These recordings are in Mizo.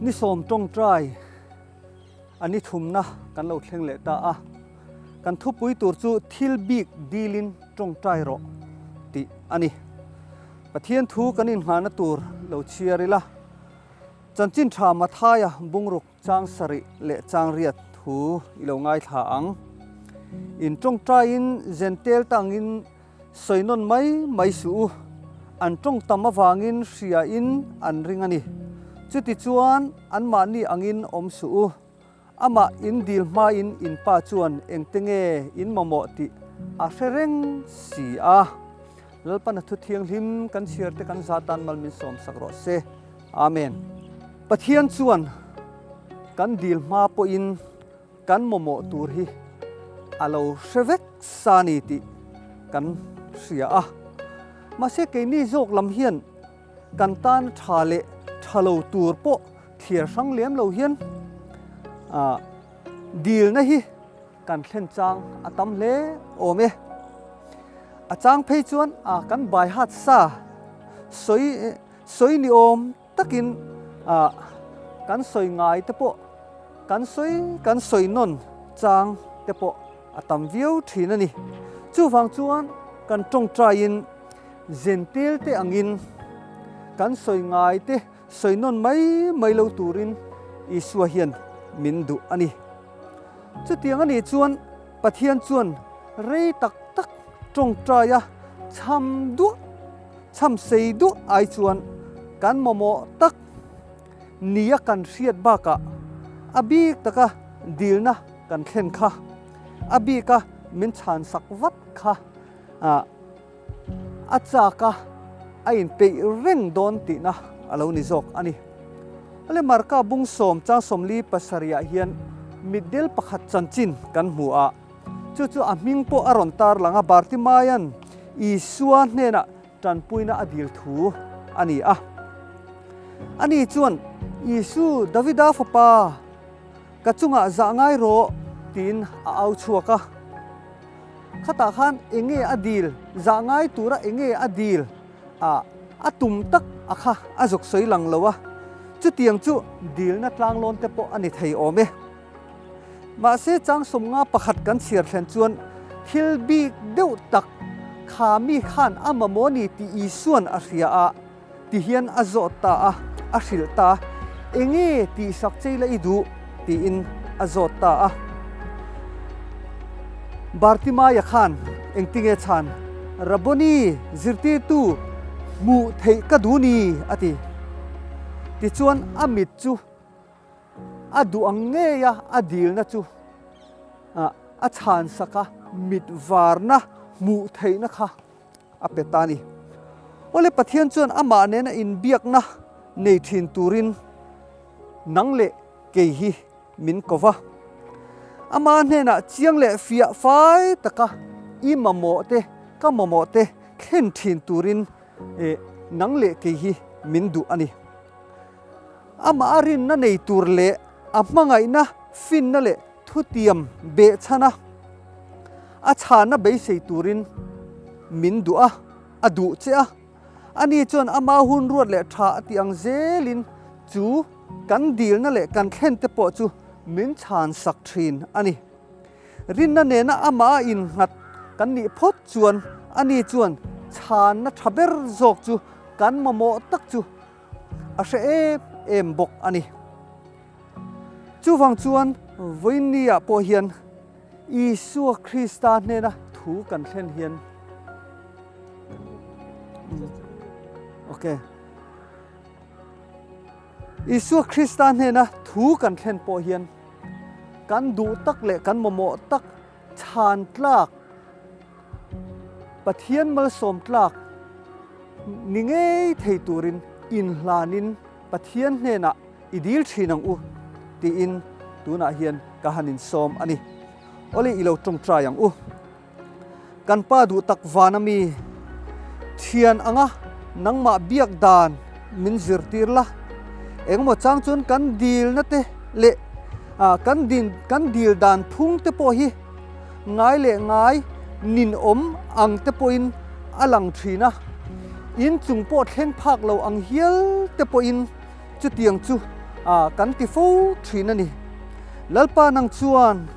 Ni sawm tawngtai a ni thumna kan lo thleng leh ta a, kan thupui tur chu thil bik dilin tawngtai rawh tih a ni. Pathian thu kan inngahna tur lo chhiar ila, Chanchin tha Mathaia bungruk chang sarih leh chang riat thu i lo ngaithla ang. In tawngtaiin zentel tangin Sawi nawn mai mai suh u, an tawng tam avangin hriain an ring a ni. Chutichuan anmahni angin awm suh u, amah in dil hmain in pa chuan engte nge in mamawh tih a hre reng si a. Lalpana thu thianghlim kan chhiar te kan za tan mal min sawm sak rawh se. Amen. Pathian chuan kan dil hma pawhin Kan mamawh tur hi a lo hre vek sa ni tih kan hria a, mahse keini zawk lam hian kan tan tha leh tha lo tur pawh thliar hrang lem lo hian dilna hi kan thlen chang a tam hle awm e. A chang phei chuan kan bai hat sa sawi sawi ni awm Takin kan sawi ngai te pawh kan sawi kan sawi nawn chang te pawh a tam viau thin a ni. Chuvang chuan kan tawngtaiin zentel te angin kan sawi ngai te sawi nawn mai mai lo turin Isua hian min duh a ni. Chutiang a nih chuan Pathian chuan rei tak tak tawngtaia chham duah Chham sei duh ai chuan kan mamawh tak nia kan hriat bakah a bik taka dilna kan thlen kha, a bika min chhan sak vat kha a chak a, a inpeih reng dawn tihna a lo ni zawk a ni. Ale Marka bung sawm chang sawmli pasarihah hian mitdel pakhat chanchin kan hmu a. Chu chu a hming pawh a rawn tar lang a, Bartimaia'n Isua hnenah tanpuina a dil thu a ni a. Ani chuan, Isu, Davida fapa, ka chungah zah ngai rawh, tiin a au chhuak a. Khatah khan enge a dil, zah ngai tura enge a dil a, a tum tak a kha a zuk sawi lang lo a. Chutiang chu dilna tlanglawn te pawh a ni thei awm e. Mahse changsawmnga pakhat kan chhiar thlen chuan thil bik deuh tak kha mi khan a mamawh ni tih Isua'n a hria a, ti hian a zawt ta a, a hrilh ta a, Enge tihsak chei la i duh? tiin a zawt ta a. Bartimaia khan engtinge chhan, Rabboni, zirtirtu, hmuh theih ka duh ni, a ti. Tichuan a mit chu A duh ang ngei a, a dilna chu a chhan sak a, mit varna hmuh theihna kha a pe ta a ni. Awle Pathian chuan amah nena inbiakna nei thin turin nang leh kei hi min ko va. Ama hnenah chiang leh fiah fai taka i mamawh te, ka mamawh te thlen thin turin nang leh kei hi min duh a ni. Amah a rinna nei tur leh a hmangaihna, finna leh thutiam behchhana a chhana beisei turin min duh a, a duh che a. Ani chuan ama hun ruat leh tha a tih ang zelin chu kan dilna leh kan thlen te pawh chu min chhan sak thin a ni. Rinna nena amah a innghat kan nih phawt chuan ani chuan chhanna tha ber zawk chu kan mamawh tak chu a hre em em bawk a ni. Chuvang chuan vawiinniah pawh hian Isua Krista hnena thu kan thlen hian Ok. Isua Krista hnena thu kan thlen pawh hian kan duh tak leh kan mamawh tak chhan tlak Pathian malsawm tlak ni ngei thei turin inhlanin Pathian hnenah i dil thin ang u tiin tunah hian ka han insawm a ni. Awle i lo tawngtai ang u. Kan Pa duh tak van a mi, thian anga nangmah biak dan min zirtir la, engemaw chang chuan kan dilna te leh kan din kan dil dan phung te pawh hi ngai leh ngai ninawm ang te pawhin a lang thin a, in chung pawh thleng phak lo ang hial te pawhin chutiang chu kan ti fo thin a ni. Lalpa nang chuan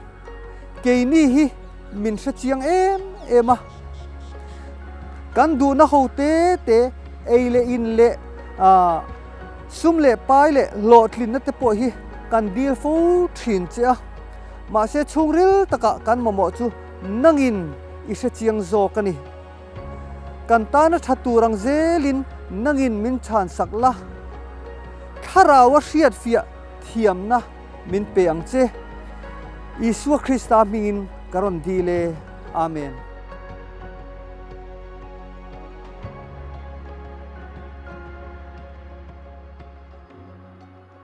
keini hi min hre chiang em em a, kan duhna ho te te ei leh in leh sum leh pai leh hlawhtlinna te pawh hi kan dil fo thin che a, mahse chhungril takah kan mamawh chu nangin i hre chiang zawk a ni. Kan tana tha tur ang zelin nangin min chhansak la, Thlarau a hriatfiah thiamna min pe ang che. Isua Krista hmingin ka rawn dil e. Amen.